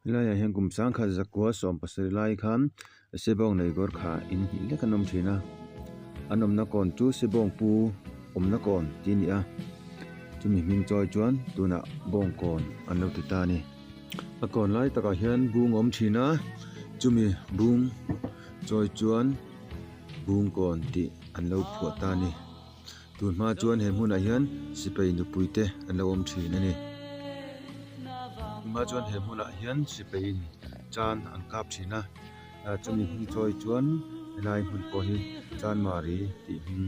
Helaiah hian kum sangkhat zakua 70 lai khan Sebawng nei Gorkha in hnih lek an awm thin a, an awmna kawn chu Sebawng pu awmna kawn tih a ni a, chumi hming chawi chuan tunah Bawng kawn an lo ti ta a ni. A kawn lai takah hian bung a awm thin a, chumi bung chawi chuan bung kawn tih an lo phuah ta a ni. Tun hma chuan he hmunah hian sipai nupui te an lo awm thin a ni. Tun hma chuan he hmunah hian sipai in chan an kap thin a, chumi hming chawi chuan helai hmun pawh hi Chanmari tih hming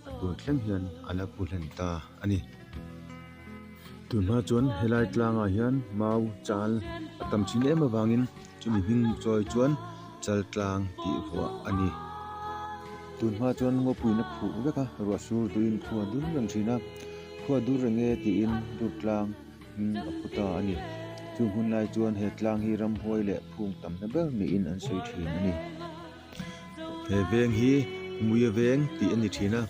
a tun thleng hian a la pu hlen ta a ni. Tun hma chuan helai tlangah hian mau chal a tam thin em avangin chumi hming chawi chuan chal tlang tih vuah a ni. Tun hma chuan ngawpuiin a phuh vek a, ruah sur tuiin khua dur reng thin a, khua dur reng e tiin dur tlang hming a phu ta a ni. Chung hun lai chuan he tlang hi ramhuai leh phung tamna ber niin an sawi thin a ni. He veng hi Muia veng tih a ni thin a,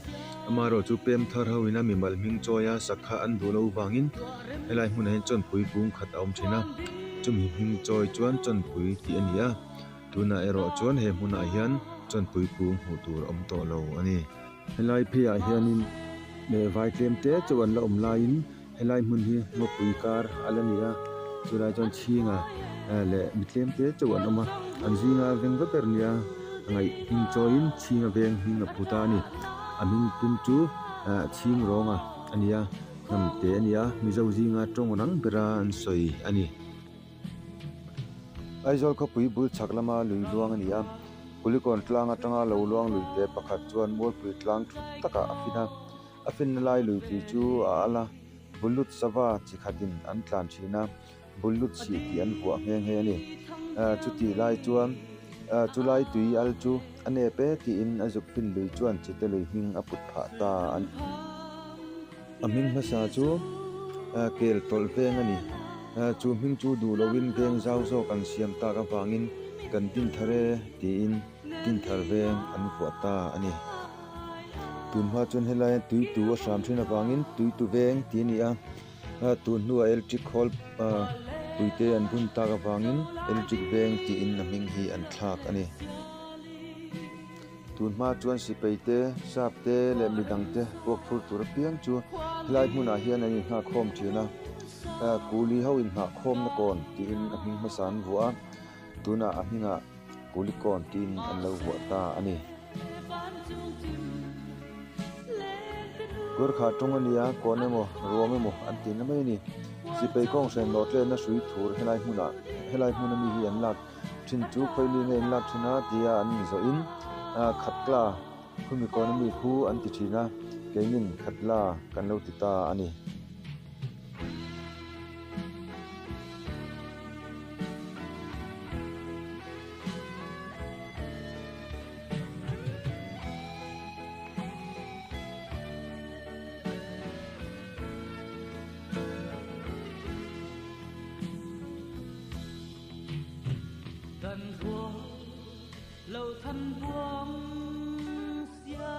amaherawh chu pem thar ho ina mimal hming chawi a sak kha an duh loh vangin helai hmunah hian chawnpui kung khat a awm thin a, chumi hming chawi chuan chawnpui tih a ni a, tunah erawh chuan he hmunah hian chawnpui kung hmuh tur a awm tawh lo a ni. Helai pheiah hianin leh vai tlem te chu an la awm laiin helai hmun hi ngawpui kar a la ni a, chulai chuan chhinga leh mi tlem te chu an awm a, an zinga veng va ber nia ngaih hming chawiin chhinga veng hming a phu ta a ni. A hming pum chu chhing rawnga a ni a, hnam te a ni a, Mizo zinga tawng rang bera an sawi a ni. Aizawl khawpui bul chhak lama lui luang a ni a, Kulikawn tlang atanga lo luang lui te pakhat chuan Mualpui tlang thut takah a fin a, a finna lai lui tui chu a al a, Bullut sava chi khatin an tlan thin a, Bullut chhih tih an vuah nghe nghe a ni. Chutih lai chuan chu lai tui al chu a nep e tiin a zuk fin lui chuan chite lui hming a put phah ta a ni. A hming hmasa chu kel tawlh veng a ni. Chu hming chu duh loin veng zau zawk an siam tak avangin kan din thar e tiin din thar veng an vuah ta a ni. Tun hma chuan helai tui tu a hram thin avangin tui tu veng tih a ni a, tun hnuah electric khawl puite an bun tak avangin electric veng tiin a hming hi an thlak a ni. Tun hma chuan sipai te, sap te leh midang te puak phur tur apiang chu helai hmunah hian an inhnahkhawm thin a, kuli ho inhnahkhawmna kawn tiin a hming hmasa an vuah a, tunah a hmingah kuli kawn tiin an lo vuah ta a ni. Gorkha tawng a nia, kawn emaw ruam emaw an tih na mai a ni. Sipai kawng hran lawhtlenna hrui thur helai hmunah helai hmuna mi hi an lak. Thin chu khawili nge in lak thin a tia an inzawhin khatla khumi kawn ami khu an ti thin a, keinin khatla kan lo ti ta a ni.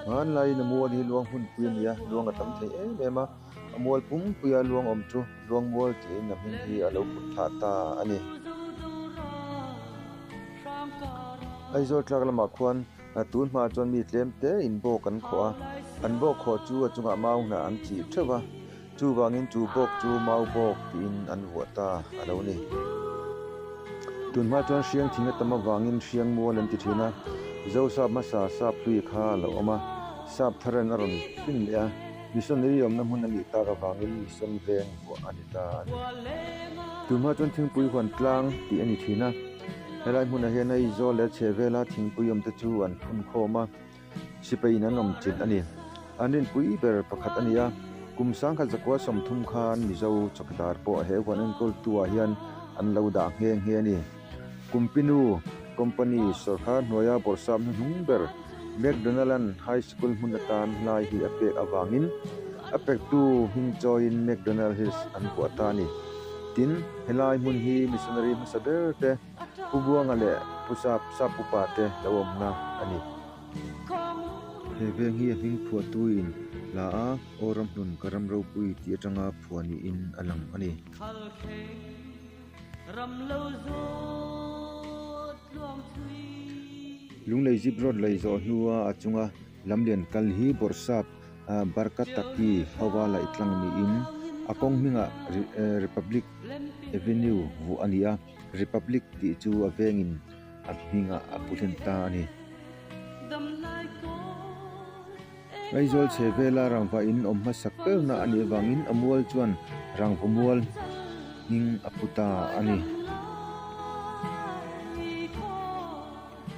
Hmanlaiin a mual hi luang hunpui a ni a, luang a tam thei em em a, a mual pumpuia luang awm chu luang mual tiin a hming hi a lo put thlah ta a ni. Aizawl tlak lamah khuan tun hmaah chuan mi tlem te in bawk an khawh a, an bawk khawh chu a chungah mau hnah an chih theuh va. Chuvangin chu bawk chu mau bawk tiin an vuah ta a lo ni. Tunhma chuan hriang thing a tam avangin hriang mual an ti thin a, Zosap hmasa sap hlui kha a lo awm a, sap tharan a rawn fin leh a, missionary awmna hmun a nih tak avangin mission veng vuah a ni ta a ni. Tunhma chuan thingpui huan tlang tih a ni thin a, helai hmunah hian Aizawl leh a chhehvela thingpui awmte chu an phun khawm a. Sipai in an awm chilh a ni. An rinpui ber pakhat a ni a, kum 1930 khan Mizo chawkdar pawh he huan enkawltu ah hian an lo dah nghe nghe a ni. Kumpinu Company sawrkar hnuaia bawrhsap hnuhnung ber McDonald-a'n High School hmun atan hlai hi a pek avangin a pektu hming chawiin McDonald Hills an vuah ta a ni. Tin, helai hmun hi missionary hmasa ber te Pu Buanga leh Pu Sap Sap upa te lo awmna a ni. He veng hi a hming phuahtuin hla a Aw Ramhlun ka ram ropui tih atanga phuah niin a lang a ni. Lunglei zip road lei zawh hnua a chunga lamlian kal hi Bawrhsap Barkataki hova laih tlang niin a kawng hmingah Republic Avenue vuah a ni a, Republic tih chu a vengin a hmingah a pu hlen ta a ni. Aizawl chhe vela rangva in awm hmasak berna a nih avangin a mual chuan rangva mual hming a pu ta a ni.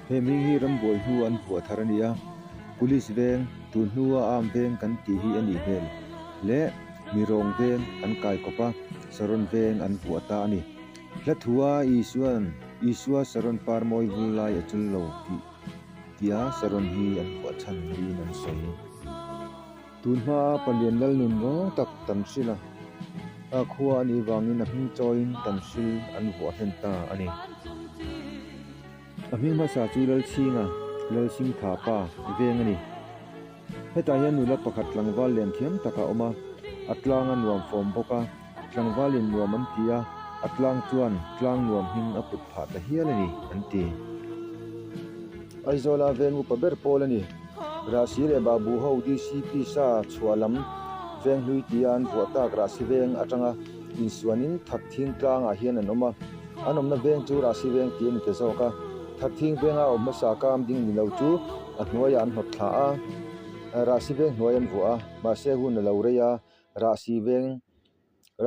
He hming hi rambuai hnu an vuah thar a ni a, Police veng tun hnua arm veng kan tih hi a nih hmel leh mirawng veng an kai kawp a, Saron veng an vuah ta a ni. Hla thua Isua'n Isua Saron par mawi vul lai a chul lo tih tia Saron hi an vuah chhan niin an sawi. Tun hmaa Palian Lalnun rawng tak Tanhrila a khua a nih vangin a hming chawiin Tanhril an vuah hlen ta a ni. A hming hmasa chu Lalchhinga, Lalsingtha pa veng a ni. Hetah hian nula pakhat tlangval lian thiam tak a awm a, a tlang a nuam fawm bawk a, tlangvalin nuam an ti a, a tlang chuan tlang nuam hming a put phah ta hial a ni, an ti. Aizawla veng upa ber pawl a ni. Rahsi leh Babu ho DCP sa chhuah lam veng hlui tia an vuah tak Rahsi veng atanga insuanin Thakthing tlangah hian an awm a, an awmna veng chu Rahsi veng tih a ni ta zawk a. Thakthing venga awm hmasa kam ding ni lo chu a hnuaiah an hnawt thla a, Rahsi veng hnuai an vuah a, mahse hun a lo rei a, Rahsi veng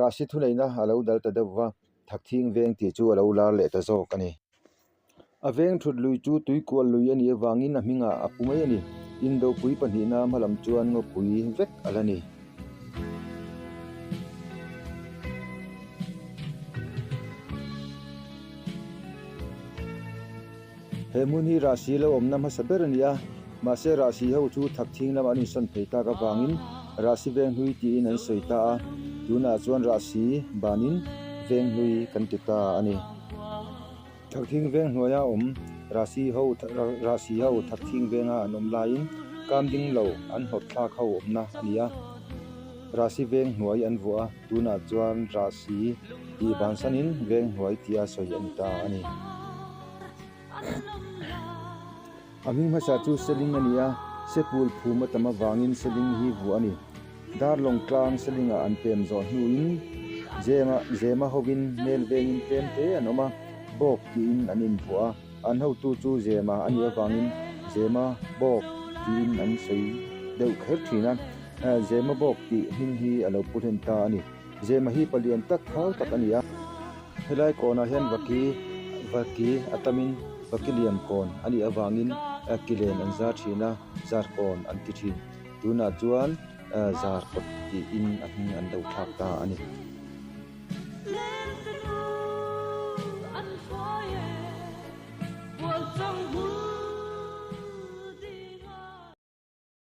Rahsi thuneihna a lo dal ta deuh va, Thakthing veng tih chu a lo lar leh ta zawk a ni. A veng thut lui chu tuikual lui a nih avangin a hmingah a pu mai a ni. Indopui pahnihna hmalam chuan ngawpui vek a la ni. He hmun hi Rahsi lo awmna hmasa ber a ni a, mahse Rahsi ho chu Thakthing lamah an insawn phei tak avangin Rahsi Venghlui tiin an sawi ta a, tunah chuan Rahsi banin Venghlui kan ti ta a ni. Thakthing veng hnuaia awm Rahsi ho Rahsi ho Thakthing venga an awm laiin Kamding lo an hnawt thlak ho awmna a ni a, Rahsi veng hnuai an vuah a, tunah chuan Rahsi tih bansanin veng hnuai tia sawi a ni ta a ni. A hming hmasa chu Seling a ni a, Sepul phum a tam avangin Seling hi vuah a ni. Darlawng tlang Selingah an pem zawh hnuin Zema Zema hovin hmel vengin tlem te an awm a, Bawk tiin an invuah a, an hotu chu Zema a nih avangin Zema Bawk tiin an sawi deuh kher thin a, Zema Bawk tih hming hi a lo pu hlen ta a ni. Zema hi palian tak thau tak a ni a. Helai kawnah hian vaki vaki a tamin vaki liam kawn a nih avangin kilen an zar thin a, zar kawn an ti thin. Tunah chuan zar kawt tiin a hming an lo thlak ta a ni.